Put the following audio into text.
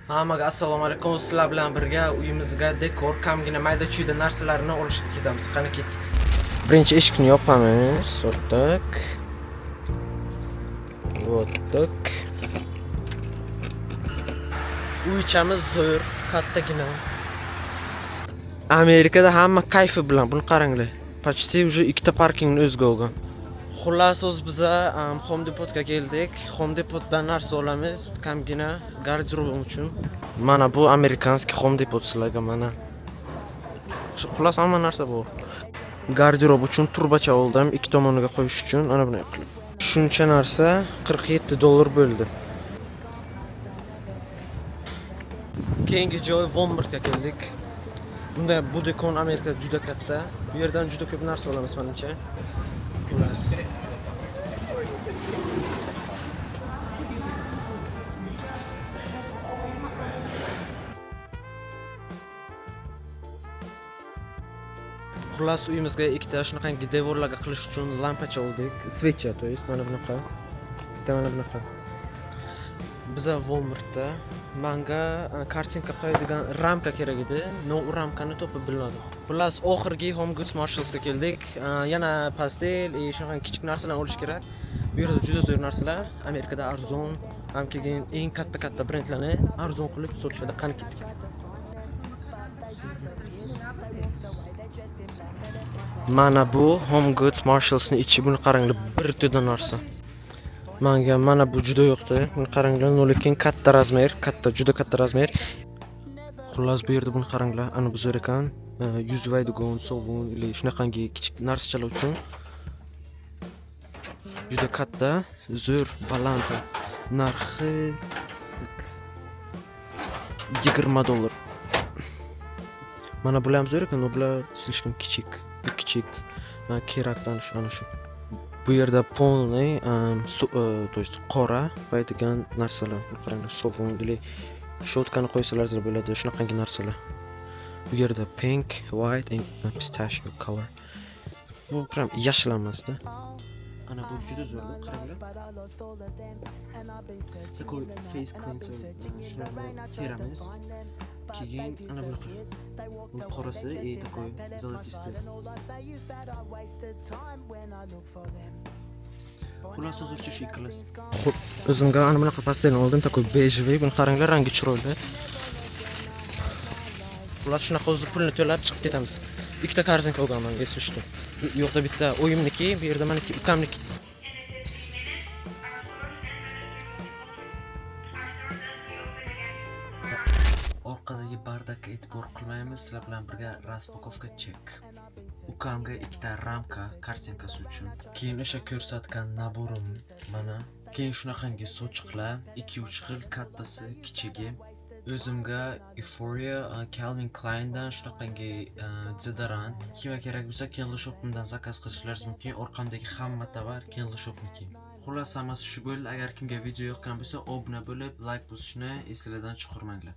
Hammaga assalomu alaykum. Sizlar bilan birga uyimizga dekor, kamgina mayda-chuyda narsalarni olishga ketamiz. Qani ketdik. Birinchi eshikni yopamiz. Вот так. Вот так. Uychamiz zo'r, kattagina. Amerikada hamma kayfi bilan. Buni qaranglar. Почти уже ikkita parkingni o'ziga olgan. Xullas, o'z biza Home Depotga keldik. Home Depotdan narsa olamiz, kamgina garderobim uchun. Mana bu американский Home Depot sizlarga mana. Xullas, hamma narsa bor. Garderob uchun turbacha oldim, ikki tomoniga qo'yish uchun, ana bunday qilib. Shuncha narsa 47 dollar bo'ldi. Keyingi joy Walmartga keldik. Bunda bu do'kon Amerikada juda katta. Bu yerdan juda ko'p narsa olamiz menimcha. Xullas. Xullas, uyimizga ikkita shunaqangi devorlarga qilish uchun lampacha oldik. Svecha, то есть mana bunaqa. Bitta mana bunaqa. Biza Walmartda manga kartinka qo'yadigan ramka kerak edi. Но u ramkani topib bilmadim. Xullas, oxirgi Home Goods Marshallsga keldik. Yana pastel, shunaqa kichik narsalarni olish kerak. Bu yerda juda zo'r narsalar, Amerikada arzon, ham keyin eng katta-katta brendlarni arzon qilib sotishadi. Qani ketdik. Mana bu Home Goods Marshallsni ichi, buni qaranglar, bir to'da narsa. Manga mana bu juda yoqdi. Buni qaranglar, no lekin katta razmer, katta, juda katta razmer. Xullas, bu yerda buni qaranglar, ana bu zo'r ekan. Yuz yuvadigan sovun или shunaqangi kichik narsachalar uchun juda katta, zo'r, baland. Narxi 20 dollar. Mana bular ham zo'r ekan, bular слишком kichik. Bu kichik. Mana kerakdan shu, ana shu. Bu yerda полный, то есть qora qo'yadigan narsalar. Qaranglar, sovun или shotkani qo'ysalar bo'ladi, shunaqangi narsalar. Bu yerda pink, white and pistachio color. Bu prям yashil emasda. Ana bu juda zo'r, qaranglar. Такой face cleanser, shularni teramiz. Keyin ana bunaqa. Bu qorasi и такой золотистый. Xullas, hozircha shu ikkalasi. O'zimga ana bunaqa pastelni oldim, такой бежевый. Buni qaranglar, rangi chiroyli. Xullas, shunaqa o'zi pulni to'lab chiqib ketamiz. Ikkita korzinka olganman, если что. Bu yoqda bitta o'yimniki, bu yerda maniki, ukamniki. Orqadagi bardakka e'tibor qilmaymiz, sizlar bilan birga распаковка чек. Ukamga ikkita ramka kartinkasi uchun. Keyin o'sha ko'rsatgan набор im mana. Keyin shunaqangi sochiqlar, 2-3 xil, kattasi, kichigi. O'zimga Euphoria, Calvin Kleindan shunaqangi dezodorant. Kimga kerak bo'lsa, Kendall Shop'imdan zakaz qilishlaringiz mumkin. Orqamdagi hamma tovar Kendall Shop'niki. Xullas, hammasi shu bo'ldi. Agar kimga video yoqqan bo'lsa, obuna bo'lib, like bosishni esinglardan chiqarmanglar.